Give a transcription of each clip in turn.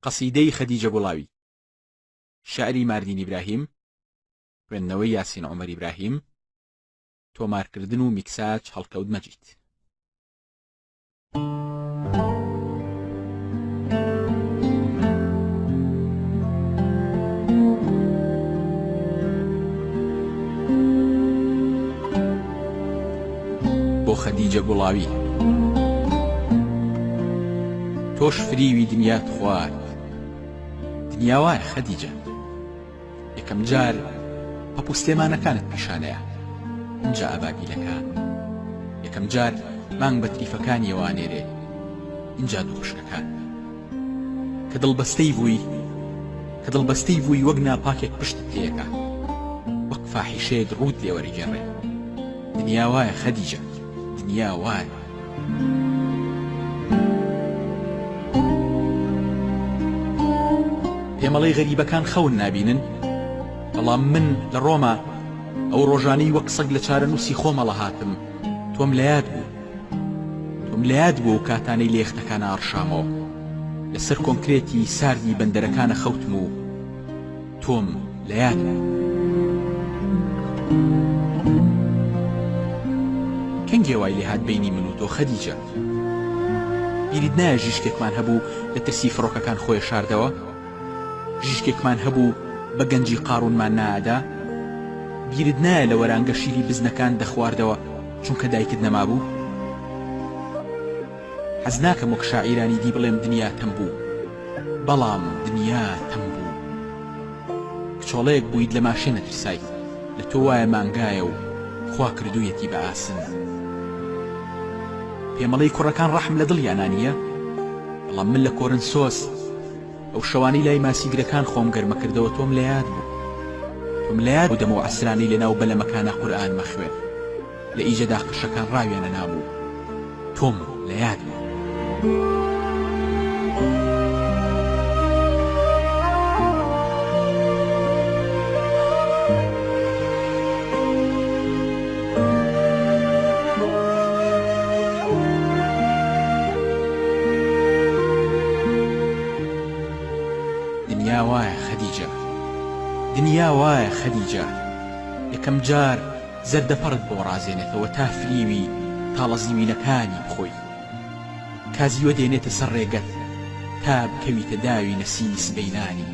قەسیدەی خەدیجە گوڵاوی شعری ماردین ئیبراهیم خوێندنەوەی یاسین عومەر ئیبراهیم تۆمارکردن و میکساج هەڵکەوت مەجید. بۆ خەدیجە گوڵاوی تۆش فریوی دنیات خوارد دنیا وایە خەدیجە یەکەم جار پەپوو سلێمانەکانت پیشانەیە ئینجا ئەبابیلەکان یەکەم جار مانگ بە تریفەکانیەوە ئەنێرێ ئینجا دووپشکەکان کە دڵبەستەی بووی کە دڵبەستەی بووی وەک ناپاکێک پشتت تێیەکا وەک فاحیشەیەک ڕووت لێ وەرەگێڕێ دنیا وایە خەدیجە دنیا وایە. پێمەڵێی غەریبەکان خەون نابینن؟ بەڵام من لە ڕۆما ئەو ڕۆژانەی وەک سەگ لە چارەنووسی خۆم هەڵەهاتم تۆم لە یاد بوو. تۆم لە یاد بوو ئەو کاتانەی لە یەختەکانا ئەڕشامەوە. لەسەر کۆنکرێتی ساردی بەندەرەکانە خەوتم و تۆم لە یاد بوو. کەنگێ وای لێ هات بەینی من و تۆ خەدیجە؟ بیرت نایە ژیشکێکمان هەبوو لە ترسی فڕۆکەکان خۆێ شاردەوە؟ ژیشکێکمان هەبوو بە گەنجی قاڕوونمان نائەدا؟ بیرت نایە لە وەرانگە شیری بزنەکان دەخواردەوە چونکە دایکت نەمابوو؟ حەز ناکەم وەک شاعیرانی دی بڵێم دنیا تەم بوو، بەڵام دنیا تەم بوو. کچۆڵەیەک بوویت لە ماشێ نەترسای، لە تۆ وایە مانگایە و خوا کردوویەتی بە ئاسن. پێمەڵێی کوڕەکان ڕەحم لە دڵیانا نییە؟ بەڵام من لە کۆرنسۆس ئەو شەوانەی لای ماسیگرەکان خۆم گەرمەکردەوە تۆم لە یاد بوو. تۆم لە یاد بوو دەمەو عەسرانەی لە ناو بەلەمەکانا قورئانم ئەخوێند. لە ئیجەدا قشەکان ڕاویانە نام و تۆم لە یاد بوو. دنیا وایە خەدیجە دنیا وایە خەدیجە یەکەم جار زەردەپەڕت بۆ ڕازێنێتەوە تا فریوی تاڵە زیوینەکانی بخۆی. کازیوە دێنێتە سەر ڕێگەت تا بکەویتە داوی نەسیمی سبەینانی.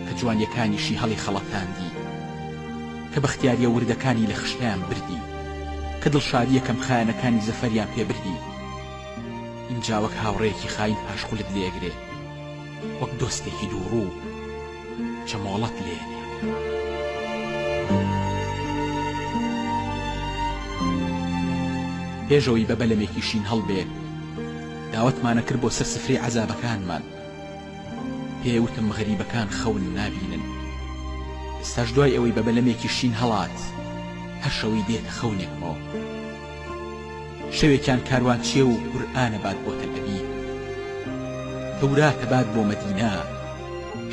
کە جوانیەکانیشی هەڵیخەڵەتاندی. کە بەختیاریە وردەکانی لە خشتەیان بردی. کە دڵشادیە کەمخایەنەکانی زەفەریان پێ بردی. ئینجا وەک هاوڕێیەکی خاین پاشقولت لێگرێ. وەک دۆستێکی دووڕوو. چەمۆڵەت لێنێ. پێش ئەوەی بە بەلەمێکی شین هەڵبێ، داوەتمانە کرد بۆ سەر سفرەی عەزابەکانمان. پێ وتم غەریبەکان خەون نابینن. ئێستاش دوای ئەوەی بە بەلەمێکی شین هەڵات، هەر شەوەی دێتە خەونێکمەوە. شەوێکیان کاروانچیە و قورئانە بات بۆ تەلئەبیب. تەوراتە بات بۆ مەدینە.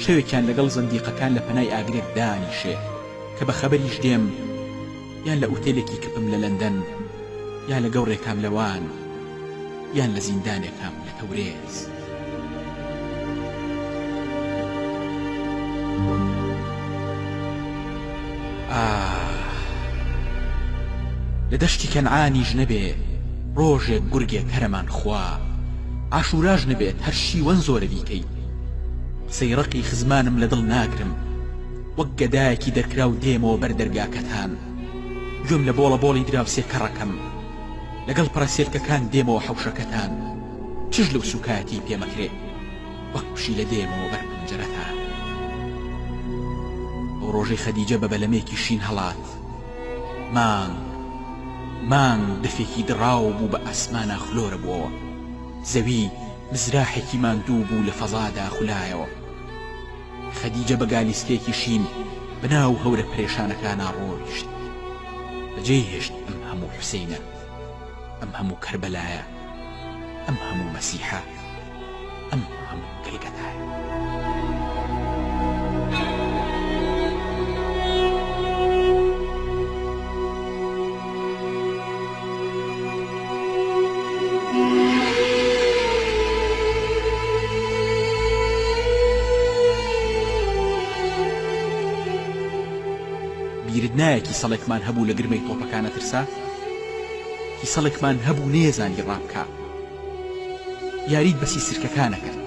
شەوێکیان لەگەڵ زەندیقەکان لە پەنای ئاگرێک دانیشێ کە بە خەبەریش دێم یان لە ئوتێلێکی کپم لە لەندەن یا لە گەوڕێکام لە وان یان لە زیندانێکام لە تەورێز. ئاه! لە دەشتی کەنعانیش نەبێ ڕۆژێک گورگێک هەرەمان خوا، عاشووراش نەبێت هەر شیوەن زۆرە بیکەی. قسەی ڕەقی خزمانم لە دڵ ناگرم، وەک گەدایەکی دەرکراو دێمەوە بەر دەرگاکەتان. گوێم لە بۆڵە بۆڵی دراوسێ کەڕەکەم، لەگەڵ پەڕەسێلکەکان دێمەوە حەوشەکەتان. چش لەو سووکایەتیی پێ مەکرێ. وەک پشیلە دێمەوە بەر پەنجەرەتان. ئەو ڕۆژەی خەدیجە بە بەلەمێکی شین هەڵات، مانگ، مانگ دەفێکی دڕاو بوو بە ئاسمانا خلۆرە بووەوە. زەوی مزراحێکی ماندوو بوو لە فەزادا خولایەوە. خەدیجە بە گالیسکەیەکی شین بە ناو هەورە پەرێشانەکانا ڕۆیشت. بەجێی هێشت ئەم هەموو حوسەینە، ئەم هەموو کەربەلایە، ئەم هەموو مەسیحە. ئەم هەموو گەلگەتایە. بیرت نایە کیسەڵێکمان هەبوو لە گرمەی تۆپەکان ئەترسا؟ کیسەڵێکمان هەبوو نەیەزانی ڕابکا. یاریت بە سیسرکەکان ئەکرد.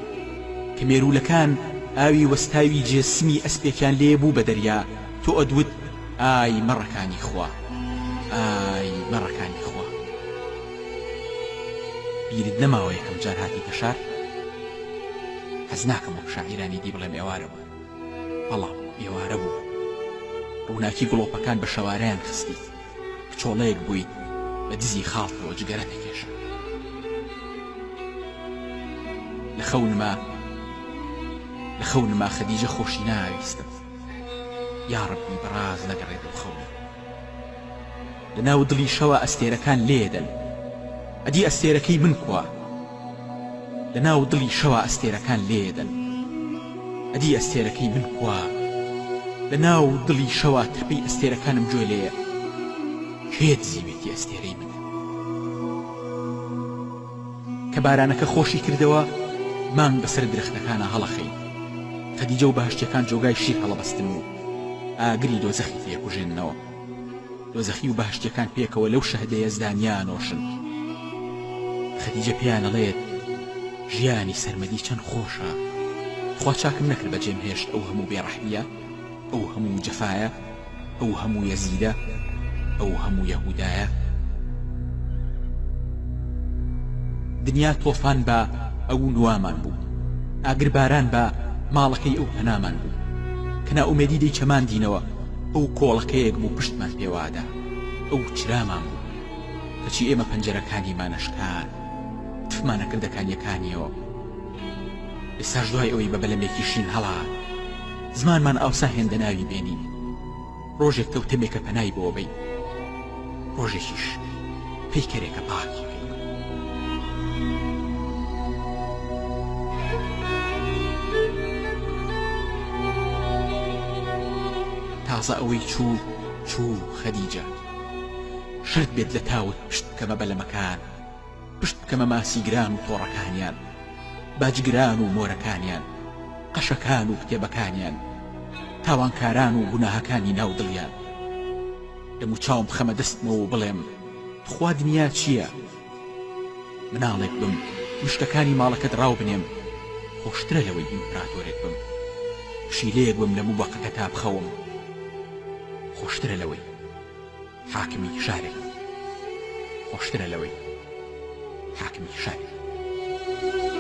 کە مێروولەکان ئاوی وەستاوی جێ سمی ئەسپێکیان لێ بوو بە دەریا، تۆ ئەدوت ئای مەڕەکانی خوا، ئای مەڕەکانی خوا. بیرت نەماوە یەکەم جار هاتیتە شار؟ حەز ناکەم وەک شاعیرانی دی بڵێم ئێوارە بوو. بەڵام ئێوارە بوو. ڕووناکی گڵۆپەکان بە شەوارەیان خستیت. کچۆڵەیەک بوویت بە دزی خاڵتەوە جگەرەت ئەکێشا. لە خەونما لە خەونما خەدیجە خۆشی ناویستم. یاڕەبی بەڕاز نەگەڕێتەوە خەونم. لە ناو دڵی شەوا ئەستێرەکان لێدەن. ئەدی ئەستێرەکەی من کوا؟ لە ناو دڵی شەوا ئەستێرەکان لێدەن. ئەدی ئەستێرەکەی من کوا؟ لە ناو دڵی شەوا ترپەی ئەستێرەکانم گوێ لێیە. کێ دزیوێتی ئەستێرەی من؟ کە بارانەکە خۆشی کردەوە، مانگ بەسەر درەختەکانا هەڵەخەی. خەدیجە و بەهەشتیەکان جۆگای شیر هەڵەبەستن و ئاگری دۆزەخی تێکوژێننەوە. دۆزەخی و بەهەشتیەکان پێکەوە لەو شەهدە یەزدانیە ئەنۆشن. خەدیجە پێیان ئەڵێت، ژیانی سەرمەدی چەند خۆشە، تخوا چاکم نەکرد بەجێم هێشت ئەو هەموو بێڕەحمیە، ئەو هەموو جەفایە، ئەو هەموو یەزیدە، ئەو هەموو یەهودایە. دنیا تۆفان با ئەو نوامان بوو، ئاگر باران با ماڵەکەی ئەو پەنامان بوو، کە نائومێدی دەیچەماندینەوە ئەو کۆڵەکەیەک بوو پشتمان پێوەئەدا، ئەو چرامان بوو، کەچی ئێمە پەنجەرەکانیمان ئەشکاند، تفمان ئەکردە کانیەکانیەوە. ئێستاش دوای ئەوەی بە بەلەمێکی شین هەڵات، زمانمان ئاوسا هێندە ناوی بێنین. ڕۆژێک تەوتەمێکە پەنای بۆ بەین، ڕۆژێکیش پەیکەرێکە پاکی کەین. تازە ئەوەی چوو چوو خەدیجە. شەرت بێت لە تاوت پشت بکەمە بەلەمەکان، پشت بکەمە ماسیگران و تۆڕەکانیان، باجگران و مۆرەکانیان، قەشەکان و کتێبەکانیان، تاوانکاران و گوناهەکانی ناو دڵیان. دەموچاوم بخەمە دەستمەوە و بڵێم، تخوا دنیا چییە؟ مناڵێک بم مشکەکانی ماڵەکەت ڕاو بنێم خۆشترە لەوەی ئیمپراتۆرێک بم پشیلەیەک بم لە موبەقەکەتا بخەوم خۆشترە لەوەی حاکمی شارێک بم خۆشترە لەوەی حاکمی شارێک بم.